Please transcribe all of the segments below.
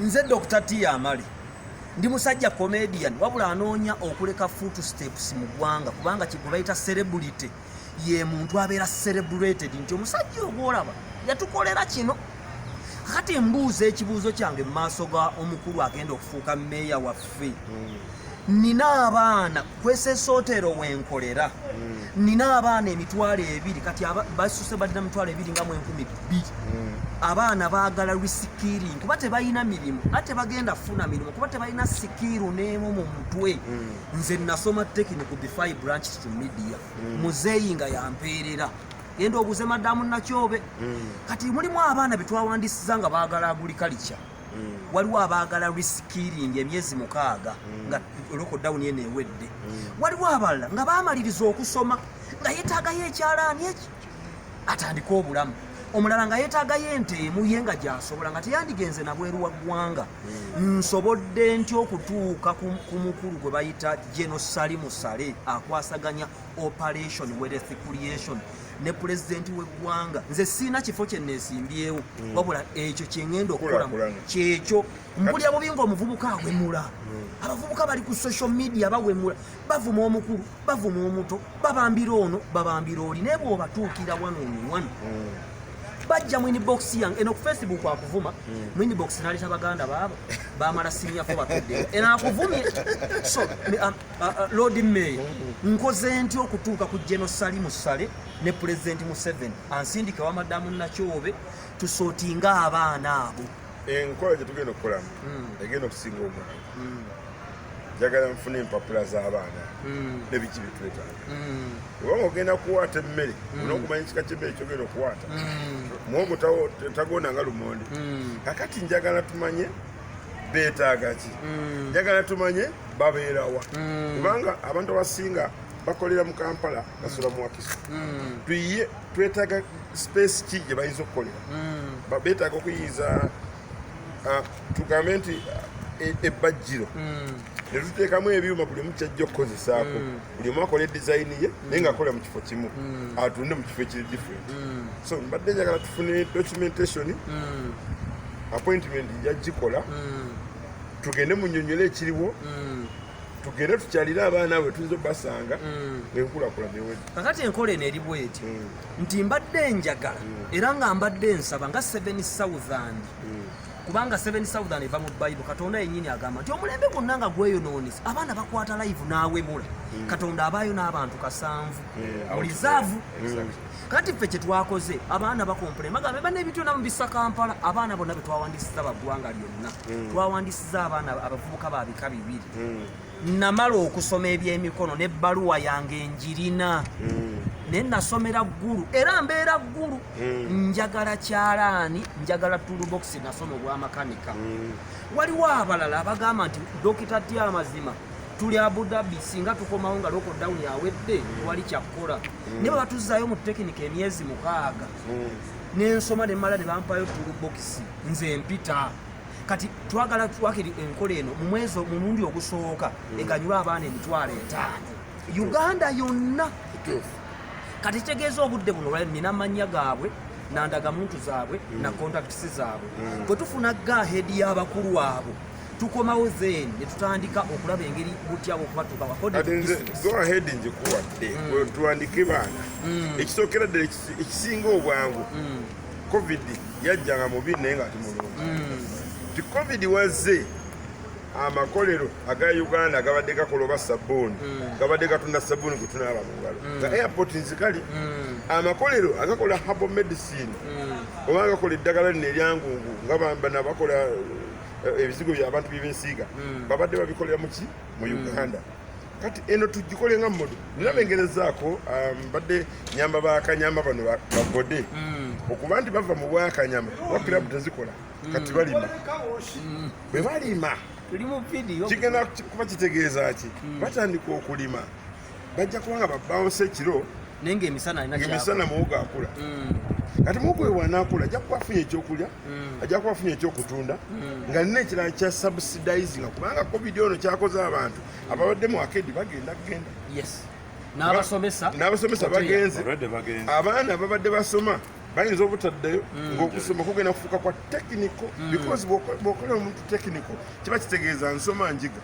Nze Dr Tiamali, ndi musajja comedian, wabula anoonya okuleka footsteps mu ggwanga, kubanga kigwe bayita celebrity ye muntu abeera celebrated nti omusajja ogwolaba yatukolera kino. Kati mbuuza ekibuuzo kyange mu maaso ga omukulu agenda okufuuka meeya waffe. Nina abaana kwesesootero wenkolera, nina abaana 20,000, kati basuse balina 22,200. Abaana baagala reskilling kuba tebalina mirimu, ate tebagenda kufuna mirimu kuba tebalina skill n'emu mu mutwe. Nze nasoma technical before I branched to media. Muzeeyi nga yampeerera, genda obuuze madamu Nakyobe. Kati mulimu abaana betwawandisiza nga baagala agriculture, waliwo abaagala reskilling emyezi 6 nga lockdown eno ewedde, waliwo abalala nga bamaliriza okusoma nga yeetaagayo ekyalaani eki atandike obulamu, omulala nga yeetaagayo ente emu ye nga gyasobola nga teyandigenze nabweru wa ggwanga. Nsobodde ntya okutuuka ku mukulu gwe bayita General Salim Saleh, akwasaganya Operation Wealth Creation ne pulezidenti w'eggwanga? Nze siina kifo kye neesimbyewo, wabula ekyo kye ŋŋenda okukola. Kulaakulana. Kyekyo mpulira bubi ng'omuvubuka awemula. Abavubuka bali ku social media bawemula, bavuma omukulu, bavuma omuto, babambira ono, babambira oli, naye bw'obatuukira wano ono wano bajja mu inbox yange eno ku Facebook akuvuma, mu inbox naleeta baganda baabo bamala sinyafo batuddeyo eno akuvumye. So Lord Mayor, nkoze ntya okutuuka ku General Salim Saleh ne President Museveni ansindike wa madamu Nakyobe tusootinga abaana abo? Enkola gye tugenda okukolamu egenda okusinga obwangu, njagala nfune empapula z'abaana nebiki byetwetaaga, obanga ogenda kuwaata emmere olina okumanya ekika ky'emmere kyogenda okuwaata. Muwogo tagonda nga lumonde. Kakati njagala tumanye beetaaga ki, njagala tumanye babeerawa, kubanga abantu abasinga bakolera mu Kampala, basula mu Wakiso. Tuyiye twetaaga space ki gye bayinza okukolera. Beetaaga okuyiiza, tugambe nti ebbajjiro ne tuteekamu ebyuma, buli omu kyajja okukozesaako, buli omu akola edizayini ye naye ng'akola mu kifo kimu, atunde mu kifo ekiri different. So mbadde njagala tufune documentation, appointment nja gikola, tugende munyonyole ekiriwo, tugende tukyalire abaana abo tuyinza obasanga enkulaakulana ewedde. Kakati enkola eno eri bweti nti mbadde njagala era nga mbadde nsaba nga 7000, kubanga 7000 eva mu Bible. Katonda yennyini agamba nti omulembe gwonna nga gweyonoonesa, abaana bakwata live n'awemula, Katonda abaayo n'abantu 7 mu reserve. Kati ffe kyetwakoze, abaana bacomplain, bagambe bana ebintu byonna mubisa Kampala. Abaana bonna betwawandisiza baggwanga lyonna. Twawandisiza abaana abavubuka ba bika bibiri. Namala okusoma ebyemikono n'ebbaluwa yange njirina, naye nasomera Ggulu era mbeera Ggulu. Njagala kyalaani, njagala toolbox, nasoma obwamakanika. Waliwo abalala abagamba nti, "Dokita tya amazima tuli Abu Dhabi, singa tukomawo nga lockdown awedde tewali kyakkola." Naye bwe batuzaayo mu tekinika emyezi 6 nensoma nemala ne bampayo toolbox, nze mpita. Kati twagala twakiri enkola eno mu mwezi, mu mulundi ogusooka, eganyula abaana 50,000 Uganda yonna. Kati kitegeeza obudde buno lwa nina amannya gaabwe nandagamuntu zaabwe na contacts zaabwe. Bwe tufuna go ahead y'abakulu abo, tukomawo then ne tutandika okulaba engeri butya bwokubatuuka. Kati nze go ahead ngikuwadde, tuwandike baana. Ekisookera ddala, ekisinga obwangu, COVID yajjanga mubi naye nga ati mulungi ti COVID wazze, amakolero aga Uganda gabadde gakola oba sabbuuni, gabadde gatunda sabbuuni gwe tunaaba mu ngalo nga airport nzikali, amakolero agakola herbal medicine oba agakola eddagala lino eryangungu nga bana bakola ebizigo byabantu byebesiiga, babadde babikolera muki mu Uganda. Kati eno tugikole nga model. Nina bengerezaako, mbadde nyamba bakanyama bano bagode okuba nti bava mu bwakanyama oba kirabu tezikola, kati balima. Bwe balima tuli mu vidiyo. Kigenda kuba kitegeeza ki? Batandika okulima, bajja kuba nga babawonsa ekiro naye ngaemisana alina. Emisana muwogo akula. Kati muwogo we wanaakula ajja kuba afunye ekyokulya, ajja kuba afunye ekyokutunda nga nina ekirala kya subsidizing, kubanga COVID ono kyakoze abantu ababadde mu arcade bagenda kugenda. Yes, n'abasomesa. N'abasomesa bagenze. Balwadde bagenze. Abaana babadde basoma. Bayinza obutaddayo ng'okusoma kugenda kufuuka kwa technical, because bw'okola omuntu technical, kiba kitegeeza nsoma njiga.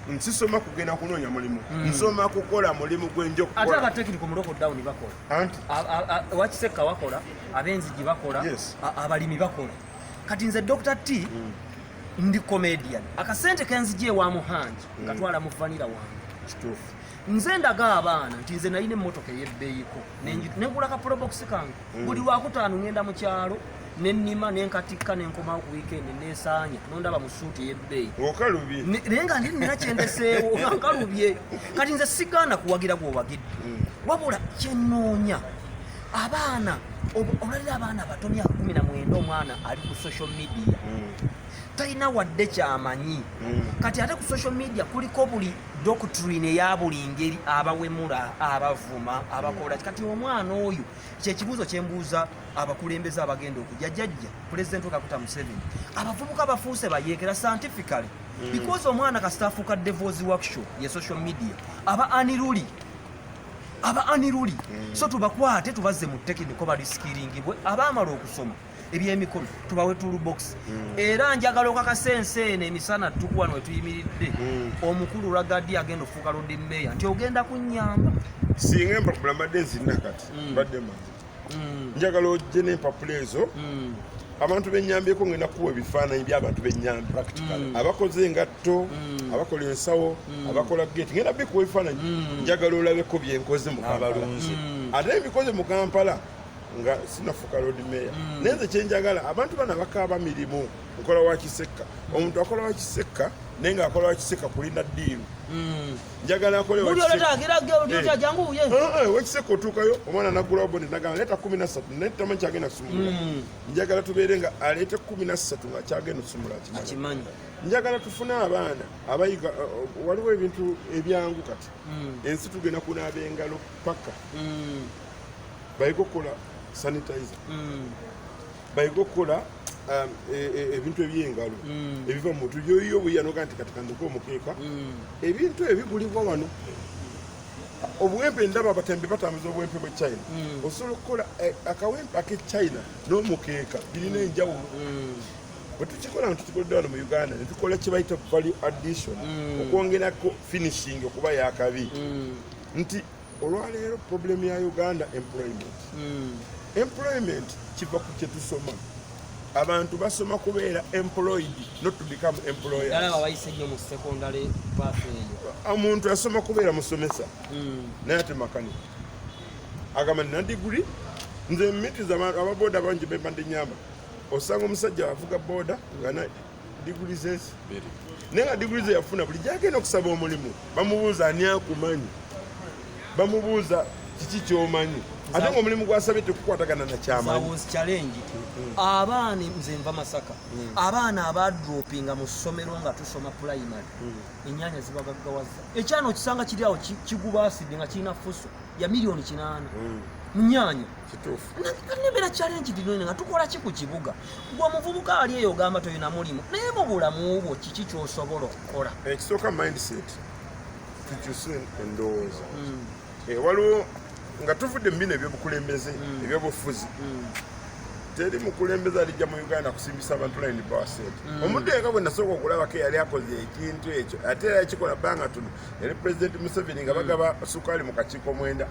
Nsisoma kugenda kunoonya mulimu, nsoma kukola mulimu gwenja Ate okukola. Abatekiniko mu lockdown bakola. Anti Wakisekka bakola, ab'enzigi bakola, abalimi bakola. Kati nze Dr T ndi comedian, akasente kenzija ewa Muhangi nkatwala mu vanilla wange. Kituufu. Nze ndaga abaana nti nze nalina emmotoka ey'ebbeeyiko, nengula ka Probox kange. Buli lwakutaano ngenda mu kyalo, nenima, nenkatikka, nenkomawo ku weekend, nesaanya nondaba mu suuti ey'ebbeeyi. Ng'okalubye. Naye nga ndi nina kyendeseewo nga nkalubye. Kati nze sigaana kuwagira gwowagidde, wabula kyenoonya abaana olalira abaana bato, myaka 19, omwana ali ku social media, talina wadde kyamanyi. Kati ate ku social media kuliko buli doctrine eya buli ngeri, abawemula, abavuma, abakola. Kati omwana oyo, kyekibuuzo kyembuuza abakulembeze abagenda okujja, jjajja Pulezidenti Kaguta Museveni, abavubuka bafuuse bayeekera scientifically, because omwana kasita afuuka devil's workshop ye social media, aba unruly, aba unruly. So tubakwate tubazze mu technical, baliskiringibwe, abaamala okusoma ebyemikono tubawe toolbox. Era njagala okakasa ensi eno emisana ttuku wano wetuyimiridde, omukulu Ragadi agenda okufuuka Lord Mayor, nti ogenda kunnyamba. Singa empapula mbadde nzirina kati, mbadde maze. Njagala ojje n'empapula ezo. Abantu benyambyeko, ngenda kuwa ebifaananyi by'abantu benyambye, abakoze engatto, abakola ensawo, abakola gate. Ngenda bikuwa ebifaananyi. Njagala olabeko byenkoze mu Kampala. Abalunzi. Ate ebikoze mu Kampala nga sinafuuka Lord Mayor. Naye nze kyenjagala, abantu bano abakaaba mirimu, nkola wa kisekka, omuntu akola wa kisekka naye ng'akola wa kisekka kulina ddiiru. Njagala akole wa Buli kisekka. oletagira jangu ye. Wekiseka otuukayo, omwana naggulawo bonnet, nagamba leeta 13, naye tamanyi kyagenda kusumulula. Njagala tubeere nga aleete 13 nga kyagenda okusumula akimanyi. Akimanyi. Njagala tufune abaana abayiga. Waliwo ebintu ebyangu kati. Ensi tugenda kunaaba engalo paka bayige okukola sanitizer, bayige okukola ebintu ebyengalo ebiva mu muntu yoyo buya noga nti kati kanduke omukeeka. Ebintu ebyo bigulibwa wano, obuwempe, ndaba abatembe batambuza obuwempe bwe China. Osobola okukola akawempe ake China n'omukeeka birina enjawulo. Bwe tukikola nga tukikoledde wano mu Uganda, ne tukola kye bayita value addition, okwongerako finishing okuba yakabi. Nti olwaleero problem ya Uganda, employment. Employment kiva ku kyetusoma. Abantu basoma kubeera employed, not to become employers. Ddala bawayise nnyo mu secondary path eyo. Omuntu asoma kubeera musomesa, naye ate makanika agamba nina diguri. Nze mitiza ababoda bangi bembadde nyamba, osanga omusajja avuga boda nga na diguri zezi, naye nga diguri ze yafuna, buli gyagenda okusaba omulimu bamubuuza ani akumanyi, bamubuuza kiki kyomanyi, ate nga omulimu gwasabye tekukwatagana nakyamanyi. Was challenge abaana, nze nva Masaka, abaana abadropinga mu ssomero nga tusoma primary, ennyanya zibagaggawaza. Ekyana okisanga kiri awo kigubaasidde nga kirina fuso ya miliyoni 8 mu nnyanya. Kituufu. Nembeera challenge dino nga tukola ki ku kibuga? Gwe omuvubuka ali eyo ogamba tolina mulimu, naye mu bulamu bwo kiki kyosobola okukola? Ekisooka mindset, tukyuse endowooza. Waliwo nga tuvudde mu bino ebyobukulembeze, ebyobufuzi, teri mukulembeze alijja mu Uganda kusimbisa abantu line bawa sente. Omuntu yeka bwe nasooka okulabako eyali akoze ekintu ekyo, ate era yakikola bbanga tono, yali President Museveni nga bagaba sukaali mu kakiiko 9.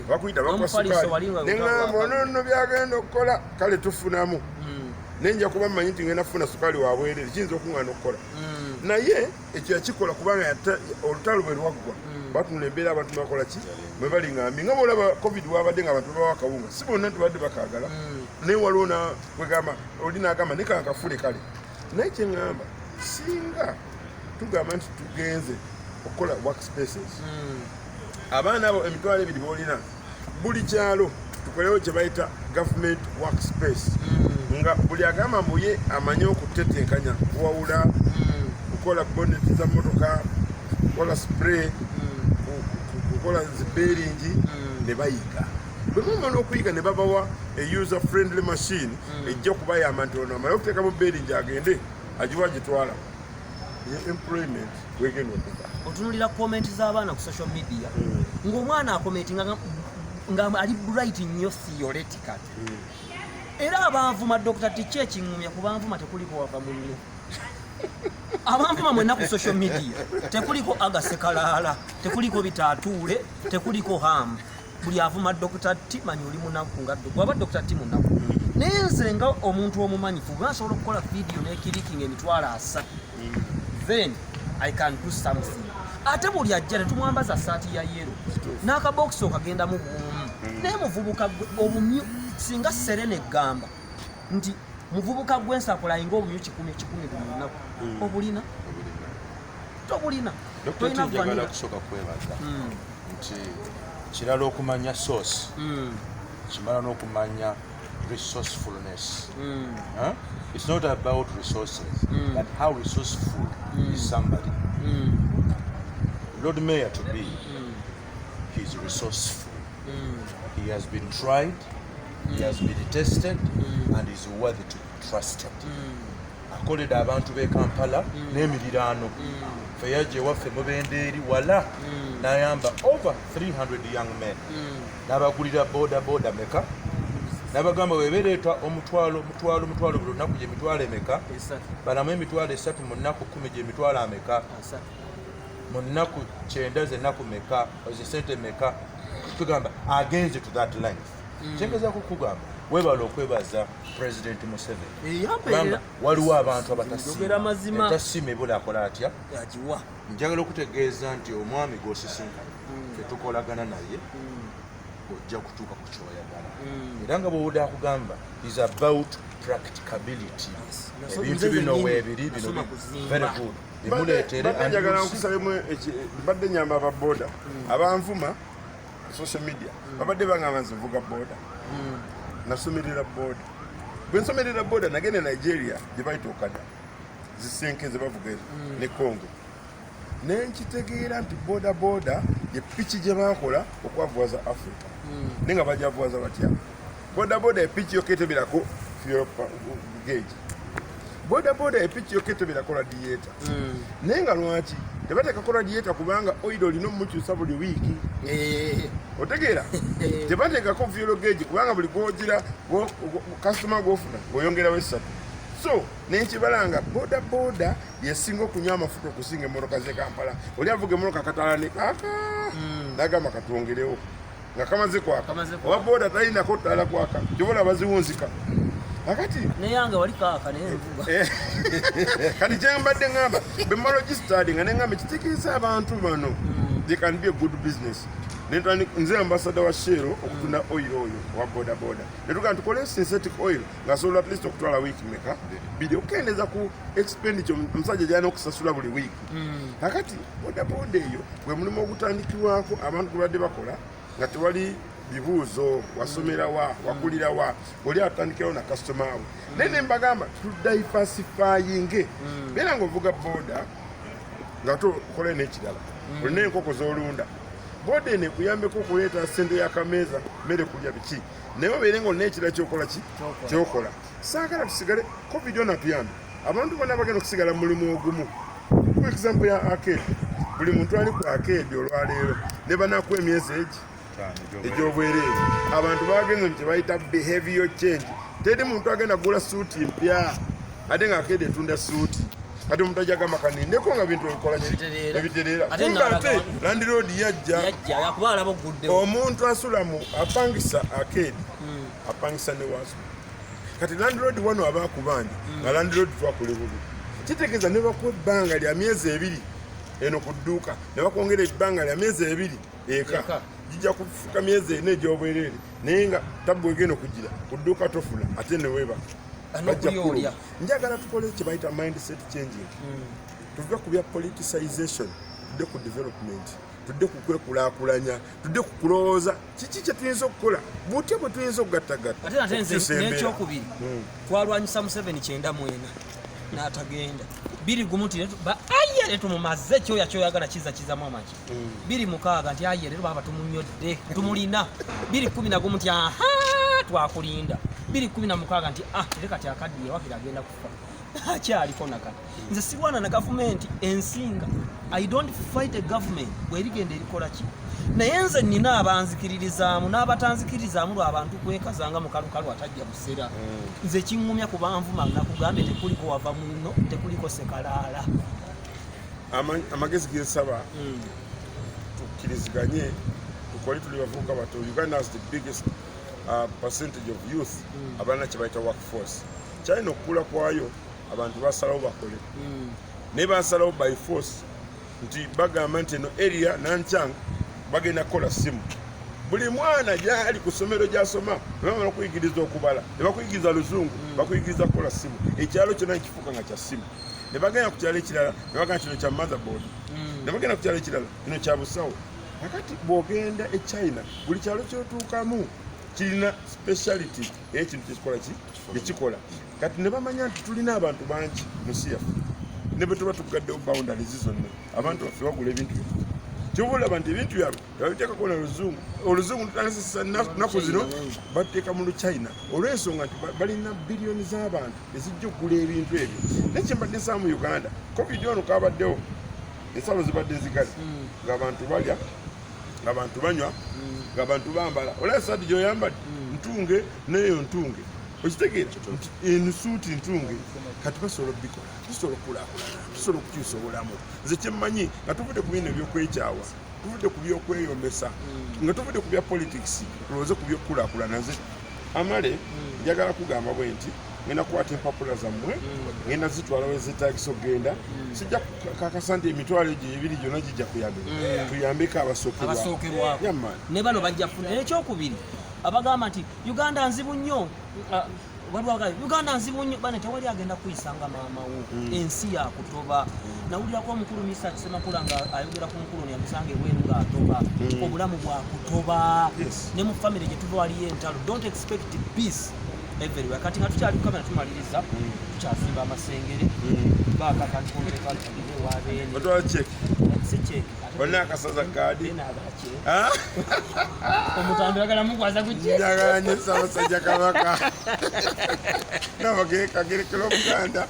Bakuyita bakuwa N'omufaliso sukaali. wali nga Neŋŋamba gutagwa. ono nno byagenda okukola, kale tufunamu, naye nja kuba mmanyi nti ngenda kufuna sukaali wabwerere, kiyinza okuŋŋaana okukola. Naye ekyo yakikola kubanga olutalo bwe lwaggwa, batunula embeera abantu bakola ki mwe bali ŋambi nga bwolaba COVID wabadde nga abantu babawa akawunga, si bonna nti badde bakaagala, naye waliwo kwegamba oli n'agamba ne kankafule kale. Naye kyeŋŋamba, singa tugamba nti tugenze okukola work spaces, abaana abo 20,000 boolina, buli kyalo tukolewo kye bayita government work space, nga buli agamba mbu ye amanyi okutetenkanya, kuwawula, kukola bonnet za motoka, kukola spray, kukola zibeeringi, ne bayiga. Bwe bamala okuyiga ne babawa a user friendly machine ejja okubayamba nti ono amale okuteekamu beeringi agende agiwa agitwala. Ye employment wegenda okuva. Otunulira comment z'abaana ku social media, ng'omwana acommentinga nga ali bright nnyo theoretically. Era abanvuma, Dr. Tiki, ekiŋŋumya ku banvuma tekuliko wava munno. Abanvuma mwenna ku social media tekuliko agasekalaala, tekuliko bitaatuule, tekuliko hamu. Buli avuma Dr. T, manyi oli munaku nga bwaba Dr. T munaku. Naye nze nga omuntu omumanyifu, bwe nsobola okukola vidiyo n'eclickinga 30,000, then I can do something. Ate buli ajja tetumwambaza saati ya yellow n'akabokisi okagendamu bwomu. Naye muvubuka gwe, obumyu singa serena egamba nti muvubuka gwe nsakulayinga obumyu kikumi kikumi buli lunaku, obulina tobulina? Dr. Tolina. Njagala Vanilla. kusooka kwebaza nti kirala okumanya source, kimala n'okumanya resourcefulness. Huh? It's not about resources, but how resourceful is somebody. Lord Mayor to be, he's resourceful. He has been tried, he has been tested, and is worthy to be trusted. Akoledde abantu b'e Kampala n'emiriraano. Ffe yajja ewaffe Mubende eri wala n'ayamba over 300 young men, n'abagulira boda boda meka, n'abagamba bwebereeta omutwalo, omutwalo, omutwalo buli lunaku, gye mitwalo emeka? 3. Balamu 30,000 mu nnaku 10, gye mitwalo ameka? 30. Mu nnaku 90 zennaku meka, ze sente meka? Tugamba agenze to that length. Kyengezaako kugamba, weebala okwebaza President Museveni, kubanga waliwo abantu Njogera mazima. abatasiima ebula akola atya? Agiwa. Njagala okutegeeza nti omwami gw'osisinkanye, fetukolagana naye, ojja kutuuka ku kyoyagala. Era nga bwowudde akugamba is about practicability. Ebintu Nze bino zennyini weebiri bino nasoma kuzimba. Very good, bimuleetere Mbadde and njagala you'll see. nkusalemu mbadde nyamba aba boda abanvuma social media. Babadde bagamba nze nvuga boda. Nasomerera boda. Bwe nsomerera boda, nagenda e Nigeria gye bayita okada, zisenke ze bavuga ezo, ne Congo, nenkitegeera nti boda boda ye piki gye bakola okwavuwaza Africa. Naye nga bajavuwaza batya boda boda? Epiki yokka eteberako fuel gauge. Boda boda epiki yokka eteberako radiator. Naye nga lwaki tebateekako radiator? Kubanga oil olina omukyusa buli wiiki. Otegeera? Tebateekako fuel gauge kubanga buli gwogira kasitoma gwofuna ng'oyongerawo esatu. So nenkibala nga boda boda yesinga okunywa amafuta okusinga emmotoka z'e Kampala. Oli avuga emmotoka akataala ne kaka, nagamba katwongerewo nga kamaze kwaka. Kamaze kwaka. Oba boda talinako ttaala kwaka, kyobola baziwunzika akati. Neyange wali kaaka, naye nvuga. Kati kyembadde ŋŋamba, bwe mmala registered nga neŋŋamba kitegeeza abantu bano they can be a good business. Nze ambassador wa Shell okutunda oil oyo owa boda boda. Netugaa tukole synthetic oil ng'asobola at least okutwala wiiki meka? 2, okukendeeza ku expenditure omusajja gyalina okusasula buli wiiki. Kakati boda boda eyo gwe mulimu ogutandikibwako abantu gwe badde bakola nga tewali bibuuzo wasomerawa, wakulirawa, oli atandikirawo na kasitoma we. Naye ne mbagamba tudiversifyinge, beera nga ovuga boda nga tokole n'ekirala, olina enkoko z'olunda. Boda eno ekuyambeko okuleeta sente y'akameeza, mmere kulya biki, naye obeere nga olina ekirala kyokola ki? Kyokola. Kyokola. Saagala tusigale. COVID ono atuyambe, abantu bonna bagenda okusigala mu mulimu ogumu. Ku example ya arcade, buli muntu ali ku arcade olwaleero ne banaku emyezi egi egy'obwereere, abantu bagenze mu kyebayita behavior change. Teri muntu agenda kugula suuti mpya ate nga arcade etunda suuti. Kati omuntu ajja gamba kanindeko nga bintu ebikola ki? Ebitereera. Ebitereera. Ate Kumbe nalaga ate landlord yajja. Yajja yakuba alaba oguddewo. Omuntu asula mu apangisa arcade, apangisa ne waso. Kati landlord wano aba akubanja nga landlord twakole bubi, kitegeeza ne bakuwa ebbanga lya myezi 2 eno ku dduuka, ne bakwongera ebbanga lya myezi 2 eka. Eka. Gijja kufuka myezi 4 egy'obwereere, naye nga tabbu egenda okugira ku dduuka tofuna ate neweebaka. Bajja N'okulya kuluma. olya. Njagala tukole kye bayita mindset changing, tuve ku bya politicization, tudde ku development, tudde ku kwekulaakulanya, tudde ku kulowooza kiki kye tuyinza okukola, butya bwe tuyinza okugattagatta Ate nate nze okukyusa embeera. n'ekyokubiri, twalwanyisa Museveni 94 n'atagenda. 21 nti aye netumumaze kyoya kyoyagala kiza kizamu amaki. 26 nti aye leero baba tumunyodde, tumulina. 211 nti aha, twakulinda. 216 nti ah, tere kati akaddiye wakiri agenda kufa, akyaliko nakati. Nze sirwana na gavumenti ensinga. I don't fight a government bwerigenda erikola ki, naye nze nina abanzikiririzaamu n'abatanzikirizaamu lwabantu kwekazanga mukalukalu atajja busera. Nze kiŋŋumya kubanvuma, nakugambye tekuliko wava muno, tekuliko sekalaala. Amagezi gensaba, tukkiriziganye tukole, tuli bavubuka bato. Uganda has the biggest percentage of youth abalina kye bayita workforce. China okukula kwayo abantu basalawo bakole, naye basalawo by force nti bagamba nti eno area Nanchang bagenda kukola simu. Buli mwana gyali ku ssomero gyasoma nebamala okuyigiriza okubala, ne bakuyigiriza luzungu, bakuyigiriza kukola simu. Ekyalo kyonna nekifuuka nga kya simu. Ne bagenda ku kyalo ekirala ne bagamba kino kya motherboard, ne bagenda ku kyalo ekirala kino kya busawo. Kakati bw'ogenda e China, buli kyalo kyotuukamu kirina speciality ekintu kyekikola ki gekikola. Kati ne bamanya nti tulina abantu bangi mu nsi yaffe, ne bwe tuba tugaddewo boundaries zonna, abantu baffe bagula ebintu byaffe. Kyova olaba nti ebintu byabwe tebabiteekako na luzungu. Oluzungu tutandise naku zino bateeka mu Luchina olw'ensonga nti balina biliyoni z'abantu ezijja okugula ebintu ebyo. Naye kyembadde nsaba mu Uganda, COVID ono kabaddewo, ensalo zibadde zigale, ng'abantu balya, ng'abantu banywa, ng'abantu bambala. Olaba esaati gyoyambadde ntunge, neyo ntunge, okitegeera nti enusuuti ntunge. Kati basobola obikola, tusobola okukulaakulana, tusobola okukyusa obulamu. Nze kyemmanyi, nga tuvudde ku bino ebyokwekyawa, tuvudde ku byokweyombesa, nga tuvudde ku bya politics, tulowooze ku byokukulaakulana. Nze amale njagala kugamba bwe nti ngenda kukwata empapula zammwe, ngenda zitwala wezetagisa okugenda. Sijja kakasa nti emitwalo egyo ebiri gyonna gijja kuyambe, tuyambeko abasookerwako. Abasookerwako. Yeah, man. Ne bano bajja kufuna. Ekyokubiri, abagamba nti Uganda nzibu nnyo, waliwo abagamba Uganda nzibu nnyo, bane tewali agenda kuyisanga maama wo. Ensi yakutoba. Nawulirako omukulu Misa Kisemakula nga ayogera ku mukulu ono yamusanga ebweru ng'atoba. Obulamu bwakutoba. Ne mu famire gye tuva waliyo entalo. Don't expect peace everywhere. Kati nga tukyali ku kamera tumaliriza, tukyazimba amasengere bakakantikonteka wabeene. Otwala check? Si check. Olina akasaza kaadi? Ah? Omutambi agala mukwaza ku check. Njagala nnyo Ssaabasajja Kabaka n'abagerekagerekera Obuganda.